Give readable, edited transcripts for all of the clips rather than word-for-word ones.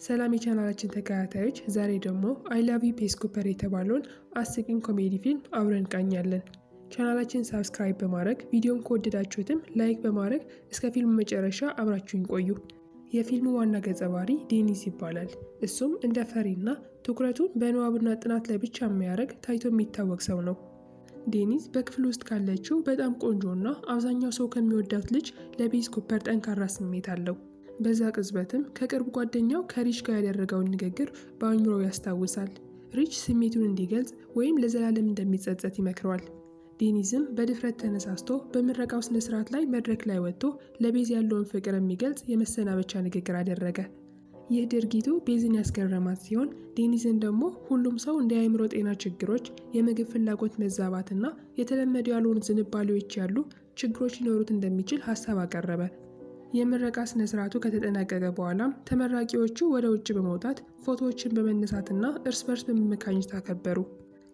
ሰላም የቻናላችን ተከታታዮች፣ ዛሬ ደግሞ I Love You, Beth Cooper የተባለውን አስቂኝ ኮሜዲ ፊልም አብረን እንቃኛለን። ቻናላችን subscribe በማድረግ፣ ቪዲዮን ከወደዳችሁትም like በማድረግ እስከ ፊልሙ መጨረሻ አብራችሁን ቆዩ። የፊልሙ ዋና ገጸ ባህሪ ዴኒስ ይባላል። እሱም እንደ ፈሪና ትኩረቱን በንባብና ጥናት ላይ ብቻ የሚያደርግ ታይቶ የሚታወቅ ሰው ነው። ዴኒስ በክፍል ውስጥ ካለችው በጣም ቆንጆና አብዛኛው ሰው ከሚወዳት ልጅ ለቤዝ ኩፐር ጠንካራ ስሜት አለው። በዛ ቅጽበትም ከቅርብ ጓደኛው ከሪች ጋር ያደረገውን ንግግር በአእምሮው ያስታውሳል። ሪች ስሜቱን እንዲገልጽ ወይም ለዘላለም እንደሚጸጸት ይመክረዋል። ዴኒዝም በድፍረት ተነሳስቶ በምረቃው ስነ ስርዓት ላይ መድረክ ላይ ወጥቶ ለቤዝ ያለውን ፍቅር የሚገልጽ የመሰናበቻ ንግግር አደረገ። ይህ ድርጊቱ ቤዝን ያስገረማት ሲሆን፣ ዴኒዝን ደግሞ ሁሉም ሰው እንደ የአእምሮ ጤና ችግሮች፣ የምግብ ፍላጎት መዛባትና የተለመዱ ያልሆኑ ዝንባሌዎች ያሉ ችግሮች ሊኖሩት እንደሚችል ሀሳብ አቀረበ። የምረቃ ስነ ስርዓቱ ከተጠናቀቀ በኋላም ተመራቂዎቹ ወደ ውጭ በመውጣት ፎቶዎችን በመነሳትና እርስ በርስ በመመካኘት አከበሩ።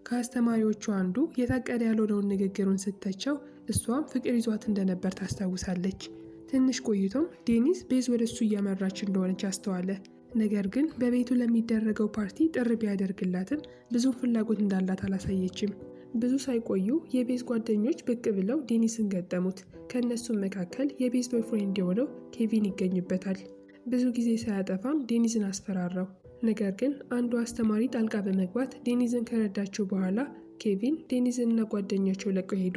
ከአስተማሪዎቹ አንዱ የታቀደ ያልሆነውን ንግግሩን ስተቸው እሷም ፍቅር ይዟት እንደነበር ታስታውሳለች። ትንሽ ቆይቶም ዴኒስ ቤዝ ወደ እሱ እያመራች እንደሆነች አስተዋለ። ነገር ግን በቤቱ ለሚደረገው ፓርቲ ጥሪ ቢያደርግላትም ብዙም ፍላጎት እንዳላት አላሳየችም። ብዙ ሳይቆዩ የቤዝ ጓደኞች ብቅ ብለው ዴኒስን ገጠሙት። ከእነሱም መካከል የቤዝ boyfriend የሆነው ኬቪን ይገኝበታል። ብዙ ጊዜ ሳያጠፋም ዴኒስን አስፈራራው። ነገር ግን አንዱ አስተማሪ ጣልቃ በመግባት ዴኒዝን ከረዳቸው በኋላ ኬቪን ዴኒዝንና ጓደኛቸው ለቀው ሄዱ።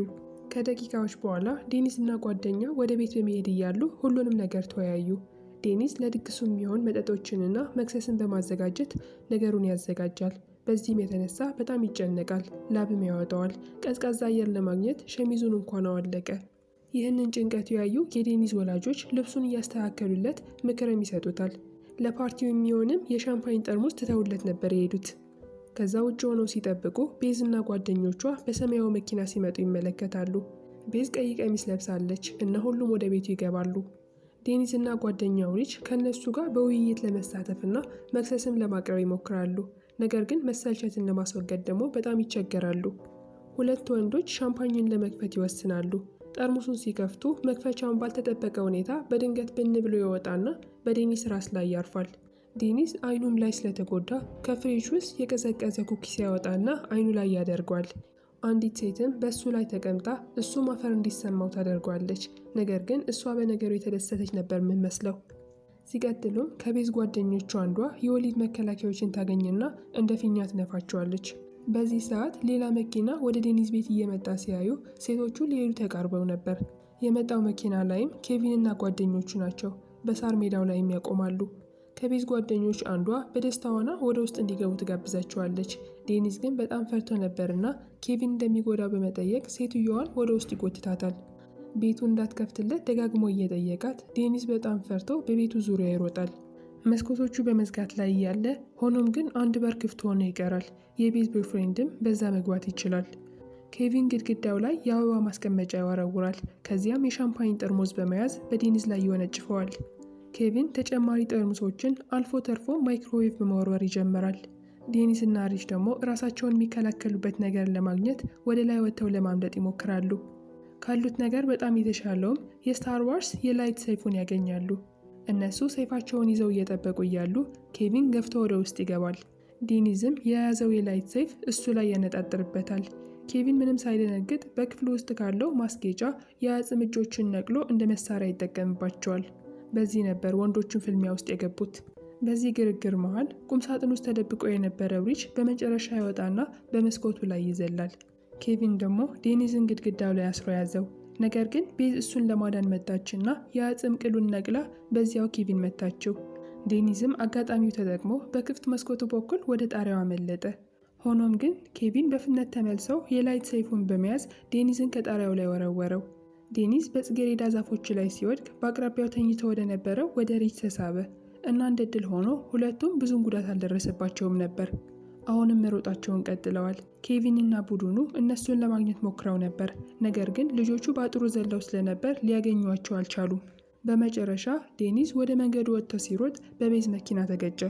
ከደቂቃዎች በኋላ ዴኒስና ጓደኛው ወደ ቤት በመሄድ እያሉ ሁሉንም ነገር ተወያዩ። ዴኒስ ለድግሱ የሚሆን መጠጦችንና መክሰስን በማዘጋጀት ነገሩን ያዘጋጃል። በዚህም የተነሳ በጣም ይጨነቃል፣ ላብም ያወጣዋል። ቀዝቃዛ አየር ለማግኘት ሸሚዙን እንኳን አወለቀ። ይህንን ጭንቀቱ ያዩ የዴኒስ ወላጆች ልብሱን እያስተካከሉለት ምክርም ይሰጡታል። ለፓርቲው የሚሆንም የሻምፓኝ ጠርሙስ ትተውለት ነበር የሄዱት። ከዛ ውጭ ሆነው ሲጠብቁ ቤዝና ጓደኞቿ በሰማያዊ መኪና ሲመጡ ይመለከታሉ። ቤዝ ቀይ ቀሚስ ለብሳለች እና ሁሉም ወደ ቤቱ ይገባሉ። ዴኒስ እና ጓደኛው ሪች ከእነሱ ጋር በውይይት ለመሳተፍና መክሰስም ለማቅረብ ይሞክራሉ። ነገር ግን መሰልቸትን ለማስወገድ ደግሞ በጣም ይቸገራሉ። ሁለት ወንዶች ሻምፓኝን ለመክፈት ይወስናሉ። ጠርሙሱን ሲከፍቱ መክፈቻውን ባልተጠበቀ ሁኔታ በድንገት ብን ብሎ ይወጣና በዴኒስ ራስ ላይ ያርፋል። ዴኒስ አይኑም ላይ ስለተጎዳ ከፍሪጅ ውስጥ የቀዘቀዘ cookies ያወጣና አይኑ ላይ ያደርገዋል። አንዲት ሴትም በእሱ ላይ ተቀምጣ እሱ ማፈር እንዲሰማው ታደርጓለች። ነገር ግን እሷ በነገሩ የተደሰተች ነበር የምትመስለው። ሲቀጥሉም ከቤዝ ጓደኞቹ አንዷ የወሊድ መከላከያዎችን ታገኝና እንደ ፊኛ ትነፋቸዋለች። በዚህ ሰዓት ሌላ መኪና ወደ ዴኒስ ቤት እየመጣ ሲያዩ ሴቶቹ ሊሄዱ ተቃርበው ነበር። የመጣው መኪና ላይም ኬቪን እና ጓደኞቹ ናቸው። በሳር ሜዳው ላይም ያቆማሉ። ከቤዝ ጓደኞች አንዷ በደስታ ሆና ወደ ውስጥ እንዲገቡ ትጋብዛቸዋለች። ዴኒስ ግን በጣም ፈርቶ ነበርና ኬቪን እንደሚጎዳው በመጠየቅ ሴትዮዋን ወደ ውስጥ ይጎትታታል። ቤቱ እንዳትከፍትለት ደጋግሞ እየጠየቃት ዴኒስ በጣም ፈርቶ በቤቱ ዙሪያ ይሮጣል። መስኮቶቹ በመዝጋት ላይ እያለ ሆኖም ግን አንድ በር ክፍት ሆኖ ይቀራል። የቤዝ boyfriend ም በዛ መግባት ይችላል። ኬቪን ግድግዳው ላይ የአበባ ማስቀመጫ ይወረውራል። ከዚያም የሻምፓኝ ጠርሙስ በመያዝ በዴኒስ ላይ ይወነጭፈዋል። ኬቪን ተጨማሪ ጠርሙሶችን አልፎ ተርፎ ማይክሮዌቭ በመወርወር ይጀምራል። ዴኒስ እና ሪች ደግሞ ራሳቸውን የሚከላከሉበት ነገር ለማግኘት ወደ ላይ ወጥተው ለማምለጥ ይሞክራሉ። ካሉት ነገር በጣም የተሻለውም የ Star Wars የ light ሰይፉን ያገኛሉ። እነሱ ሰይፋቸውን ይዘው እየጠበቁ እያሉ ኬቪን ገፍቶ ወደ ውስጥ ይገባል። ዴኒዝም የያዘው የ light ሰይፍ እሱ ላይ ያነጣጥርበታል። ኬቪን ምንም ሳይደነግጥ በክፍሉ ውስጥ ካለው ማስጌጫ የአጽም እጆችን ነቅሎ እንደ መሳሪያ ይጠቀምባቸዋል። በዚህ ነበር ወንዶቹን ፍልሚያ ውስጥ የገቡት። በዚህ ግርግር መሃል ቁምሳጥን ውስጥ ተደብቆ የነበረው ሪች በመጨረሻ ይወጣና በመስኮቱ ላይ ይዘላል። ኬቪን ደግሞ ዴኒዝን ግድግዳው ላይ አስሮ ያዘው። ነገር ግን ቤዝ እሱን ለማዳን መጣችና የአጽም ቅሉን ነቅላ በዚያው ኬቪን መታችው። ዴኒዝም አጋጣሚው ተጠቅሞ በክፍት መስኮቱ በኩል ወደ ጣሪያው አመለጠ። ሆኖም ግን ኬቪን በፍጥነት ተመልሰው የ light ሰይፉን በመያዝ ዴኒዝን ከጣሪያው ላይ ወረወረው። ዴኒስ በጽጌረዳ ዛፎች ላይ ሲወድቅ በአቅራቢያው ተኝቶ ወደ ነበረው ወደ ሪች ተሳበ እና እንደ ድል ሆኖ ሁለቱም ብዙም ጉዳት አልደረሰባቸውም ነበር። አሁንም መሮጣቸውን ቀጥለዋል። ኬቪን እና ቡድኑ እነሱን ለማግኘት ሞክረው ነበር፣ ነገር ግን ልጆቹ በአጥሩ ዘለው ስለነበር ሊያገኟቸው አልቻሉም። በመጨረሻ ዴኒስ ወደ መንገዱ ወጥቶ ሲሮጥ በቤዝ መኪና ተገጨ።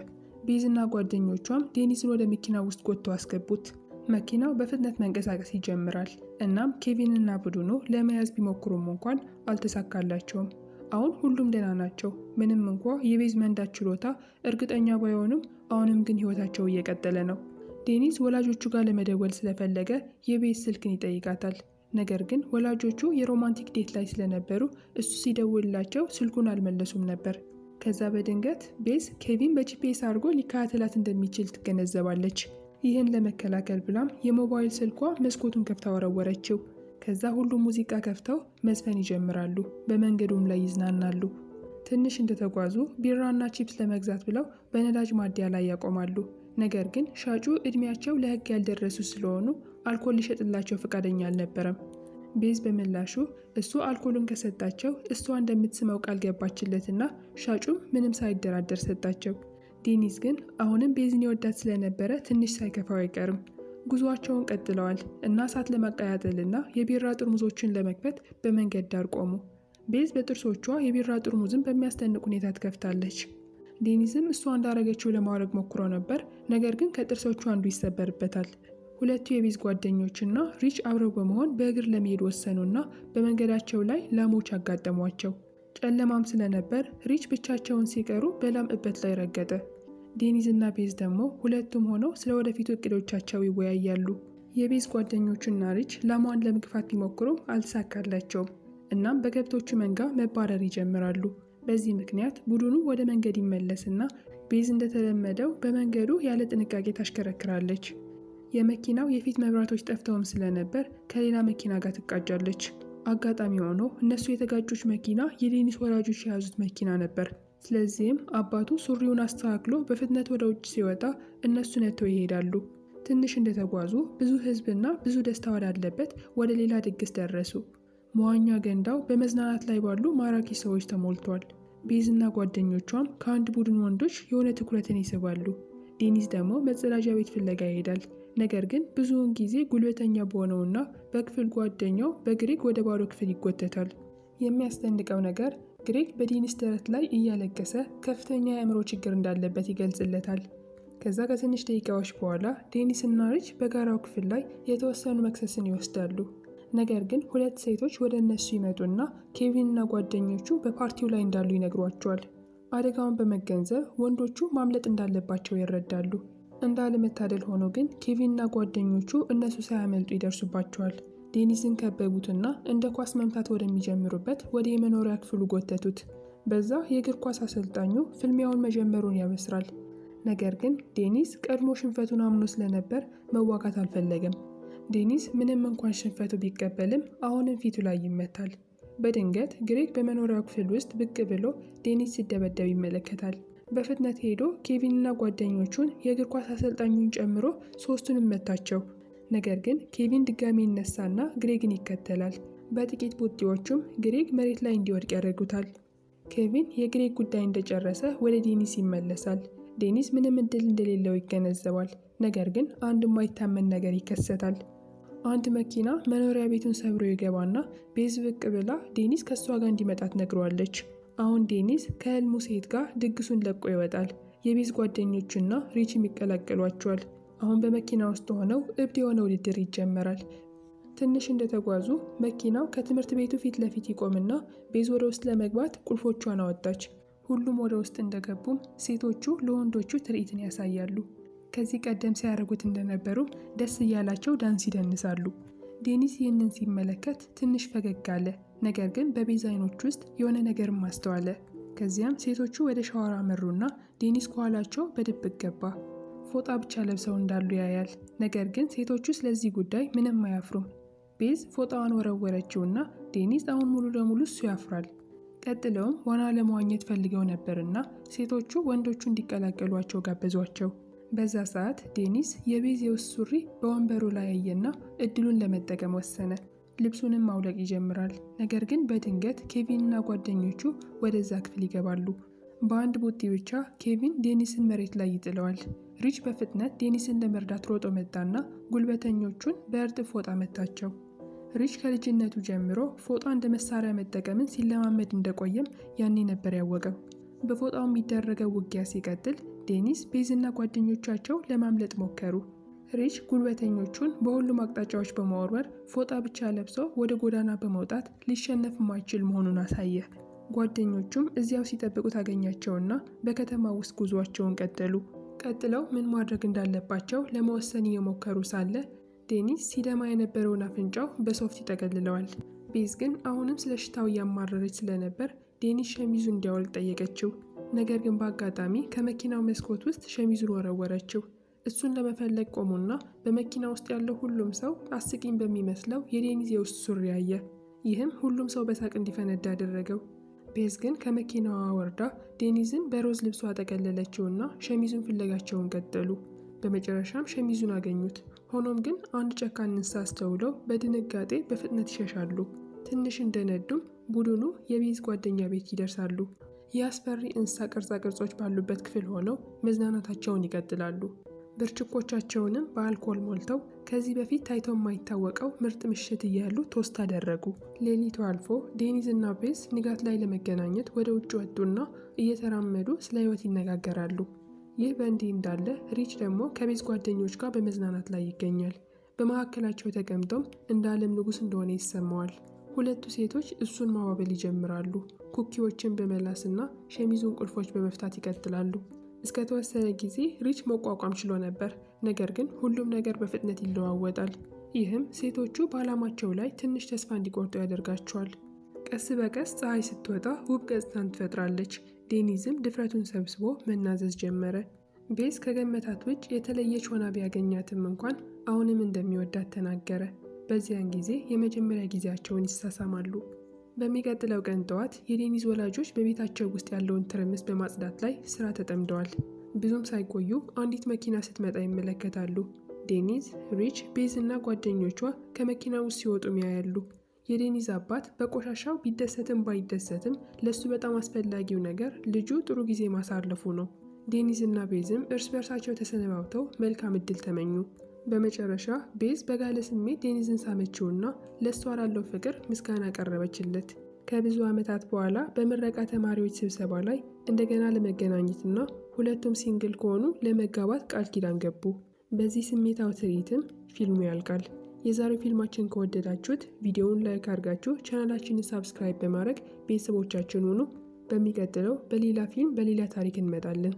ቤዝ እና ጓደኞቿም ዴኒስን ወደ መኪና ውስጥ ጎትተው አስገቡት። መኪናው በፍጥነት መንቀሳቀስ ይጀምራል። እናም ኬቪን እና ቡድኑ ለመያዝ ቢሞክሩም እንኳን አልተሳካላቸውም። አሁን ሁሉም ደህና ናቸው። ምንም እንኳ የቤዝ መንዳት ችሎታ እርግጠኛ ባይሆኑም አሁንም ግን ህይወታቸው እየቀጠለ ነው። ዴኒስ ወላጆቹ ጋር ለመደወል ስለፈለገ የቤዝ ስልክን ይጠይቃታል። ነገር ግን ወላጆቹ የ romantic date ላይ ስለነበሩ እሱ ሲደውልላቸው ስልኩን አልመለሱም ነበር። ከዛ በድንገት ቤዝ ኬቪን በ GPS አድርጎ ሊከታተላት እንደሚችል ትገነዘባለች። ይህን ለመከላከል ብላም የሞባይል ስልኳ መስኮቱን ከፍታ ወረወረችው። ከዛ ሁሉም ሙዚቃ ከፍተው መዝፈን ይጀምራሉ። በመንገዱም ላይ ይዝናናሉ። ትንሽ እንደተጓዙ ቢራና ቺፕስ ለመግዛት ብለው በነዳጅ ማደያ ላይ ያቆማሉ። ነገር ግን ሻጩ እድሜያቸው ለህግ ያልደረሱ ስለሆኑ አልኮል ሊሸጥላቸው ፈቃደኛ አልነበረም። ቤዝ በምላሹ እሱ አልኮሉን ከሰጣቸው እሷ እንደምትስመው ቃል ገባችለትና ሻጩም ምንም ሳይደራደር ሰጣቸው። ዴኒስ ግን አሁንም ቤዝን ይወዳት ስለነበረ ትንሽ ሳይከፋው አይቀርም። ጉዟቸውን ቀጥለዋል እና እሳት ለማቀጣጠልና የቢራ ጠርሙሶችን ለመክፈት በመንገድ ዳር ቆሙ። ቤዝ በጥርሶቿ የቢራ ጠርሙዝን በሚያስደንቅ ሁኔታ ትከፍታለች። ዴኒስም እሷ እንዳረገችው ለማድረግ ሞክሮ ነበር፣ ነገር ግን ከጥርሶቹ አንዱ ይሰበርበታል። ሁለቱ የቤዝ ጓደኞችና ሪች አብረው በመሆን በእግር ለመሄድ ወሰኑና በመንገዳቸው ላይ ላሞች አጋጠሟቸው። ጨለማም ስለነበር ሪች ብቻቸውን ሲቀሩ በላም እበት ላይ ረገጠ። ዴኒዝ እና ቤዝ ደግሞ ሁለቱም ሆነው ስለ ወደፊቱ እቅዶቻቸው ይወያያሉ። የቤዝ ጓደኞችና ሪች ላሟን ለመግፋት ቢሞክሩም አልተሳካላቸውም። እናም በከብቶቹ መንጋ መባረር ይጀምራሉ። በዚህ ምክንያት ቡድኑ ወደ መንገድ ይመለስና ቤዝ እንደተለመደው በመንገዱ ያለ ጥንቃቄ ታሽከረክራለች። የመኪናው የፊት መብራቶች ጠፍተውም ስለነበር ከሌላ መኪና ጋር ትጋጫለች። አጋጣሚ ሆኖ እነሱ የተጋጩት መኪና የዴኒስ ወላጆች የያዙት መኪና ነበር። ስለዚህም አባቱ ሱሪውን አስተካክሎ በፍጥነት ወደ ውጭ ሲወጣ እነሱ ነድተው ይሄዳሉ። ትንሽ እንደተጓዙ ብዙ ሕዝብና ብዙ ደስታ ወዳለበት ወደ ሌላ ድግስ ደረሱ። መዋኛ ገንዳው በመዝናናት ላይ ባሉ ማራኪ ሰዎች ተሞልቷል። ቤዝና ጓደኞቿም ከአንድ ቡድን ወንዶች የሆነ ትኩረትን ይስባሉ። ዴኒስ ደግሞ መጸዳጃ ቤት ፍለጋ ይሄዳል። ነገር ግን ብዙውን ጊዜ ጉልበተኛ በሆነውና በክፍል ጓደኛው በግሬግ ወደ ባዶ ክፍል ይጎተታል። የሚያስደንቀው ነገር ግሬግ በዴኒስ ደረት ላይ እያለቀሰ ከፍተኛ የአእምሮ ችግር እንዳለበት ይገልጽለታል። ከዛ ከትንሽ ደቂቃዎች በኋላ ዴኒስ እና ሪች በጋራው ክፍል ላይ የተወሰኑ መክሰስን ይወስዳሉ። ነገር ግን ሁለት ሴቶች ወደ እነሱ ይመጡና ኬቪን እና ጓደኞቹ በፓርቲው ላይ እንዳሉ ይነግሯቸዋል። አደጋውን በመገንዘብ ወንዶቹ ማምለጥ እንዳለባቸው ይረዳሉ። እንዳለመታደል ሆኖ ግን ኬቪን እና ጓደኞቹ እነሱ ሳያመልጡ ይደርሱባቸዋል። ዴኒስን ከበቡትና እንደ ኳስ መምታት ወደሚጀምሩበት ወደ የመኖሪያ ክፍሉ ጎተቱት። በዛ የእግር ኳስ አሰልጣኙ ፍልሚያውን መጀመሩን ያበስራል። ነገር ግን ዴኒስ ቀድሞ ሽንፈቱን አምኖ ስለነበር መዋጋት አልፈለገም። ዴኒስ ምንም እንኳን ሽንፈቱ ቢቀበልም አሁንም ፊቱ ላይ ይመታል። በድንገት ግሬግ በመኖሪያው ክፍል ውስጥ ብቅ ብሎ ዴኒስ ሲደበደብ ይመለከታል። በፍጥነት ሄዶ ኬቪንና ጓደኞቹን የእግር ኳስ አሰልጣኙን ጨምሮ ሶስቱንም መታቸው። ነገር ግን ኬቪን ድጋሚ ይነሳና ግሬግን ይከተላል። በጥቂት ቡጢዎቹም ግሬግ መሬት ላይ እንዲወድቅ ያደርጉታል። ኬቪን የግሬግ ጉዳይ እንደጨረሰ ወደ ዴኒስ ይመለሳል። ዴኒስ ምንም እድል እንደሌለው ይገነዘባል። ነገር ግን አንድ የማይታመን ነገር ይከሰታል። አንድ መኪና መኖሪያ ቤቱን ሰብሮ ይገባና ቤዝ ብቅ ብላ ዴኒስ ከእሷ ጋር እንዲመጣ ትነግረዋለች። አሁን ዴኒስ ከህልሙ ሴት ጋር ድግሱን ለቆ ይወጣል። የቤዝ ጓደኞቹና ሪችም ይቀላቀሏቸዋል። አሁን በመኪና ውስጥ ሆነው እብድ የሆነ ውድድር ይጀመራል። ትንሽ እንደተጓዙ መኪናው ከትምህርት ቤቱ ፊት ለፊት ይቆምና ቤዝ ወደ ውስጥ ለመግባት ቁልፎቿን አወጣች። ሁሉም ወደ ውስጥ እንደገቡም ሴቶቹ ለወንዶቹ ትርኢትን ያሳያሉ። ከዚህ ቀደም ሲያደርጉት እንደነበሩም ደስ እያላቸው ዳንስ ይደንሳሉ። ዴኒስ ይህንን ሲመለከት ትንሽ ፈገግ አለ። ነገር ግን በቤዝ አይኖች ውስጥ የሆነ ነገርም አስተዋለ። ከዚያም ሴቶቹ ወደ ሻወር አመሩና ዴኒስ ከኋላቸው በድብቅ ገባ። ፎጣ ብቻ ለብሰው እንዳሉ ያያል። ነገር ግን ሴቶቹ ስለዚህ ጉዳይ ምንም አያፍሩም። ቤዝ ፎጣዋን ወረወረችውና ዴኒስ አሁን ሙሉ ለሙሉ እሱ ያፍራል። ቀጥለውም ዋና ለመዋኘት ፈልገው ነበርና ሴቶቹ ወንዶቹ እንዲቀላቀሏቸው ጋበዟቸው። በዛ ሰዓት ዴኒስ የቤዝ የውስጥ ሱሪ በወንበሩ ላይ አየና እድሉን ለመጠቀም ወሰነ። ልብሱንም ማውለቅ ይጀምራል። ነገር ግን በድንገት ኬቪንና ጓደኞቹ ወደዛ ክፍል ይገባሉ። በአንድ ቡጢ ብቻ ኬቪን ዴኒስን መሬት ላይ ይጥለዋል። ሪች በፍጥነት ዴኒስን ለመርዳት ሮጦ መጣና ጉልበተኞቹን በእርጥብ ፎጣ መታቸው። ሪች ከልጅነቱ ጀምሮ ፎጣ እንደ መሳሪያ መጠቀምን ሲለማመድ እንደቆየም ያኔ ነበር ያወቀው። በፎጣው የሚደረገው ውጊያ ሲቀጥል ዴኒስ፣ ቤዝና ጓደኞቻቸው ለማምለጥ ሞከሩ። ሪች ጉልበተኞቹን በሁሉም አቅጣጫዎች በመወርወር ፎጣ ብቻ ለብሶ ወደ ጎዳና በመውጣት ሊሸነፍ የማይችል መሆኑን አሳየ። ጓደኞቹም እዚያው ሲጠብቁት አገኛቸውና በከተማ ውስጥ ጉዟቸውን ቀጠሉ። ቀጥለው ምን ማድረግ እንዳለባቸው ለመወሰን እየሞከሩ ሳለ ዴኒስ ሲደማ የነበረውን አፍንጫው በሶፍት ይጠቀልለዋል። ቤዝ ግን አሁንም ስለ ሽታው እያማረረች ስለነበር ዴኒስ ሸሚዙን እንዲያወልቅ ጠየቀችው። ነገር ግን በአጋጣሚ ከመኪናው መስኮት ውስጥ ሸሚዙን ወረወረችው። እሱን ለመፈለግ ቆሙና በመኪና ውስጥ ያለው ሁሉም ሰው አስቂኝ በሚመስለው የዴኒዝ የውስጥ ሱሪ አየ። ይህም ሁሉም ሰው በሳቅ እንዲፈነዳ አደረገው። ቤዝ ግን ከመኪናዋ ወርዳ ዴኒዝን በሮዝ ልብሷ ጠቀለለችውና ሸሚዙን ፍለጋቸውን ቀጠሉ። በመጨረሻም ሸሚዙን አገኙት። ሆኖም ግን አንድ ጨካኝ እንስሳ አስተውለው በድንጋጤ በፍጥነት ይሸሻሉ። ትንሽ እንደነዱም ቡድኑ የቤዝ ጓደኛ ቤት ይደርሳሉ። የአስፈሪ እንስሳ ቅርጻ ቅርጾች ባሉበት ክፍል ሆነው መዝናናታቸውን ይቀጥላሉ። ብርጭቆቻቸውንም በአልኮል ሞልተው ከዚህ በፊት ታይቶ የማይታወቀው ምርጥ ምሽት እያሉ toast አደረጉ። ሌሊቱ አልፎ ዴኒዝ እና ቤዝ ንጋት ላይ ለመገናኘት ወደ ውጭ ወጡና እየተራመዱ ስለ ሕይወት ይነጋገራሉ። ይህ በእንዲህ እንዳለ ሪች ደግሞ ከቤዝ ጓደኞች ጋር በመዝናናት ላይ ይገኛል። በመካከላቸው ተቀምጦም እንደ ዓለም ንጉሥ እንደሆነ ይሰማዋል። ሁለቱ ሴቶች እሱን ማባበል ይጀምራሉ። ኩኪዎችን በመላስና ሸሚዙን ቁልፎች በመፍታት ይቀጥላሉ። እስከ ተወሰነ ጊዜ ሪች መቋቋም ችሎ ነበር። ነገር ግን ሁሉም ነገር በፍጥነት ይለዋወጣል። ይህም ሴቶቹ በዓላማቸው ላይ ትንሽ ተስፋ እንዲቆርጡ ያደርጋቸዋል። ቀስ በቀስ ፀሐይ ስትወጣ ውብ ገጽታን ትፈጥራለች። ዴኒዝም ድፍረቱን ሰብስቦ መናዘዝ ጀመረ። ቤዝ ከገመታት ውጭ የተለየች ሆና ቢያገኛትም እንኳን አሁንም እንደሚወዳት ተናገረ። በዚያን ጊዜ የመጀመሪያ ጊዜያቸውን ይሳሳማሉ። በሚቀጥለው ቀን ጠዋት የዴኒዝ ወላጆች በቤታቸው ውስጥ ያለውን ትርምስ በማጽዳት ላይ ስራ ተጠምደዋል። ብዙም ሳይቆዩ አንዲት መኪና ስትመጣ ይመለከታሉ። ዴኒዝ፣ ሪች፣ ቤዝ እና ጓደኞቿ ከመኪና ውስጥ ሲወጡም ያያሉ። የዴኒዝ አባት በቆሻሻው ቢደሰትም ባይደሰትም ለሱ በጣም አስፈላጊው ነገር ልጁ ጥሩ ጊዜ ማሳለፉ ነው። ዴኒዝ እና ቤዝም እርስ በርሳቸው ተሰነባብተው መልካም እድል ተመኙ። በመጨረሻ ቤዝ በጋለ ስሜት ዴኒዝን ሳመችውና ለእሷ ላለው ፍቅር ምስጋና ቀረበችለት። ከብዙ ዓመታት በኋላ በምረቃ ተማሪዎች ስብሰባ ላይ እንደገና ለመገናኘትና ሁለቱም single ከሆኑ ለመጋባት ቃል ኪዳን ገቡ። በዚህ ስሜታዊ ትርኢትም ፊልሙ ያልቃል። የዛሬው ፊልማችን ከወደዳችሁት ቪዲዮውን like አድርጋችሁ ቻናላችንን subscribe በማድረግ ቤተሰቦቻችን ሁኑ። በሚቀጥለው በሌላ ፊልም በሌላ ታሪክ እንመጣለን።